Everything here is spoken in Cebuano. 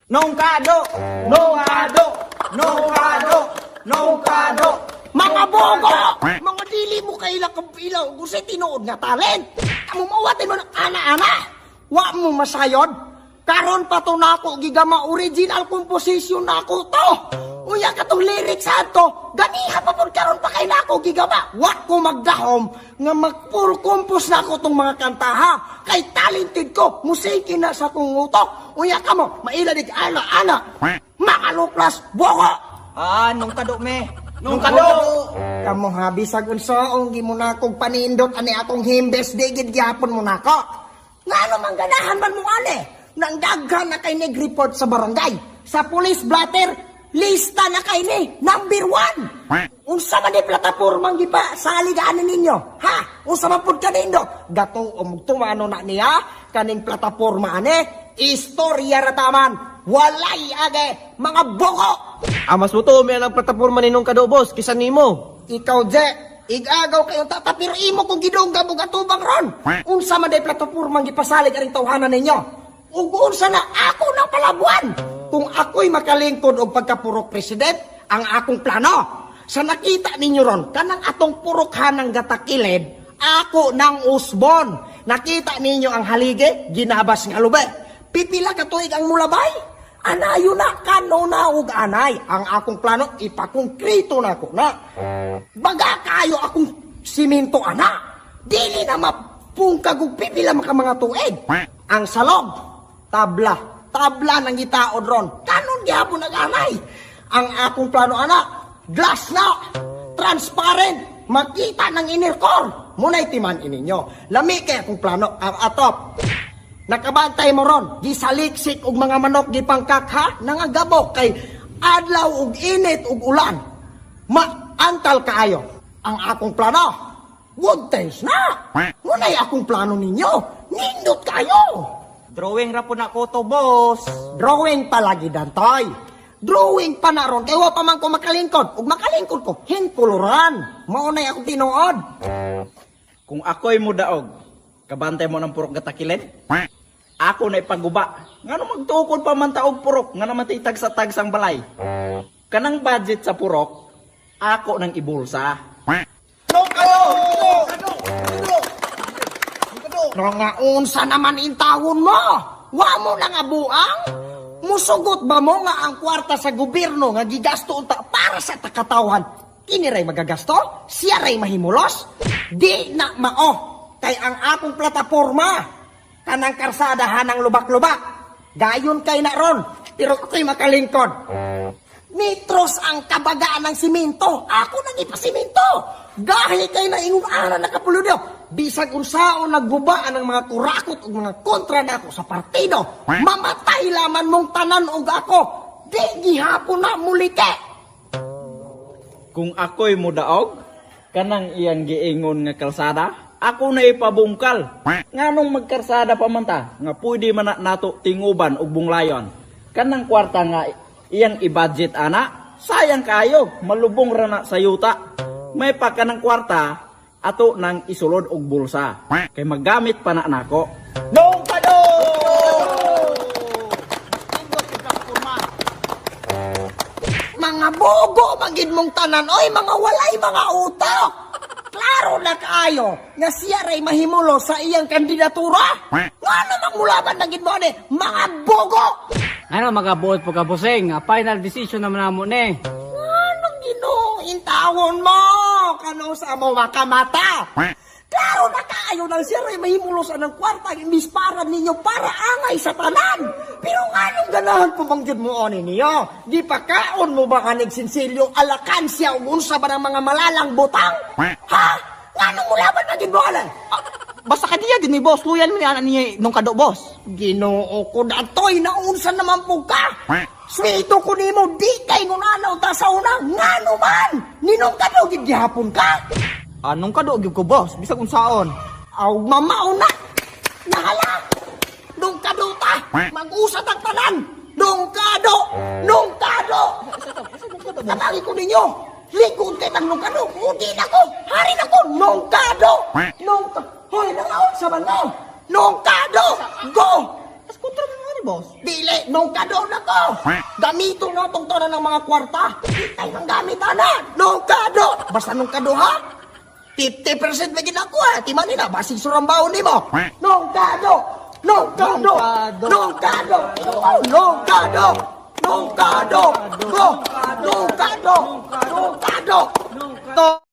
Nung kado! Nung kado! Nung kado! Nung kado! Mga bogo! Mga dili mo kaila kabilaw kung sa tinuod nga talent. Kamo mawatin mo ng ana-ana. Wa mo masayod. Karon pa to nako gigama, original composition nako to. Uya katong lyrics ato. Ganiha pa pud karon pa kay nako gigama. Wa ko magdahom nga mag full compose nako tong mga kanta ha. Kay talented ko, musiki na sa kong utok. Uya kamo, maila dig ana-ana. Mga luklas, bogo! Ah, nung kado me! Nung kado! Kamo ha, bisag unsaong gimunakog panindot ani akong himbes, di gid gyapon mo nako. Ngano man ganahan man mo ani? Nang daghan na kay nag-report sa barangay. Sa police blotter, lista na kay ni, number 1. Unsa man di platapormang gipa sa aligaan ninyo? Ha? Unsa man pud kanindo? Gato o tumano na niya kaning plataporma ane, istorya ra taman. Walay age, mga boko! Ah, mas mutuo may ang plataporma ni nung kado, boss, kisa nimo. Ikaw, Je, igagaw kayong tata, pero imo kung gidongga mo gatubang ron. Unsa man day platapormang gipasalig aring tawhanan ninyo? Ug unsa na ako ng palabuan? Kung ako'y makalingkod og pagkapurok president, ang akong plano. Sa nakita ninyo ron, kanang atong purokhanang gatakilid, ako ng usbon. Nakita ninyo ang haligi, ginabas nga lube. Pipila ka tuig ang mulabay? Anayo na, kano na og anay. Ang akong plano, ipakongkrito na ko na. Baga kayo akong simento ana. Dili na mapungkag og pipila maka mga tuig. Ang salog, tabla. Tabla ng gitaod ron. Kanon gyapon nag-anay. Ang akong plano ana, glass na, transparent, makita ng inner core. Muna'y timan ininyo. Lami kay akong plano, atop. Nakabantay mo ron, gisaliksik og mga manok gipangkak ha, nangagabok kay adlaw og init og ulan. Maantal kaayo ang akong plano. Wood tiles na. Muna'y akong plano ninyo. Nindot kayo. Drawing ra po na ko to, boss. Drawing palagi dantoy. Drawing pa na ron, kay wa pa man ko makalingkod. Ug makalingkod ko, hinkuluran. Mao na'y akong tinuod. Kung ako'y mudaog, kabantay mo ng purok gatakilid? Ako na ipaguba. Ngano magtukod pa man taog purok, nga naman tag sa balay. Kanang budget sa purok, ako nang ibulsa. Nung kado! No nga unsa naman intawon mo? Wa mo na nga buang? Musugot ba mo nga ang kwarta sa gobyerno nga gigasto unta para sa takatawhan? Kini ray magagasto? Siya ray mahimulos? Di na mao. Kay ang akong plataporma kanang karsada hanang lubak-lubak. Gayon kay na ron, pero ako'y makalingkod. Metros ang kabagaan ng simento. Ako nang ipasimento. Gahi kay na ingon ana nakapulo. Bisag unsaon naggubaan ang mga kurakot ug mga kontra nako sa partido. Mamatay laman mong tanan og ako. Di gihapon na mulike. Kung ako'y mudaog, kanang iyang giingon nga kalsada, ako na ipabungkal. Nganong magkarsada pa man ta, nga pwede man na nato tinguban og bunglayon. Kanang kwarta nga iyang i-budget ana, sayang kayo, malubong ra na sa yuta. May pa kanang kwarta, ato nang isulod og bulsa. Kay magamit pa na nako. Nung kado! Mga bogo magid mong tanan oy, mga walay mga utok. Klaro na kaayo nga siya ray mahimulo sa iyang kandidatura. Ngano mangulaban na gid mo ani mga bogo? Ano magabuot po ka, bossing? Ah, final decision naman namo ni. Anong Ginoo intawon mo? Kano sa mo makamata? Klaro na kaayo nang siya ray mahimulo sa ng kwarta imbis para ninyo para angay sa tanan. Pero nganong ganahan po bang jud mo ani niyo? Di pa kaon mo ba kanig sinsilyo alakansya ug unsa ba ng mga malalang butang? Ha? Nganong mulaban na jud mo ani? Ah, basta ka diya, gini boss. Loyal mo ni ana niya nung kado, boss. Ginoo ko datoy, naunsa naman po ka. Swito ko nimo di kay ngunanaw ta sa una ngano man. Ninong kado gid gihapon ka. Anong kado gyud ko, boss? Bisag unsaon. Aw mamauna. Nahala. Nung kado ta, mag-usat ang tanan. Nung kado, nung kado. Tabagi ko ninyo. Likod kay tang nung kado. Udi na ko. Hari na ko. Nung kado. Nung ka. Hoy, nangaon sa man mo. Nung kado. Go. Mas kontra mo ni boss. Dili, nung kado na ko. Gamito na tong tanan ng mga kwarta. Kitay ng gamit ana. Nung kado. Basta nung kado ha. 50% may ginako ha. Tima nila, basig surambaon nimo. Nung kado. Nung kado. Nung kado. Nung kado. Nung kado. Go. Nung kado. Nung kado.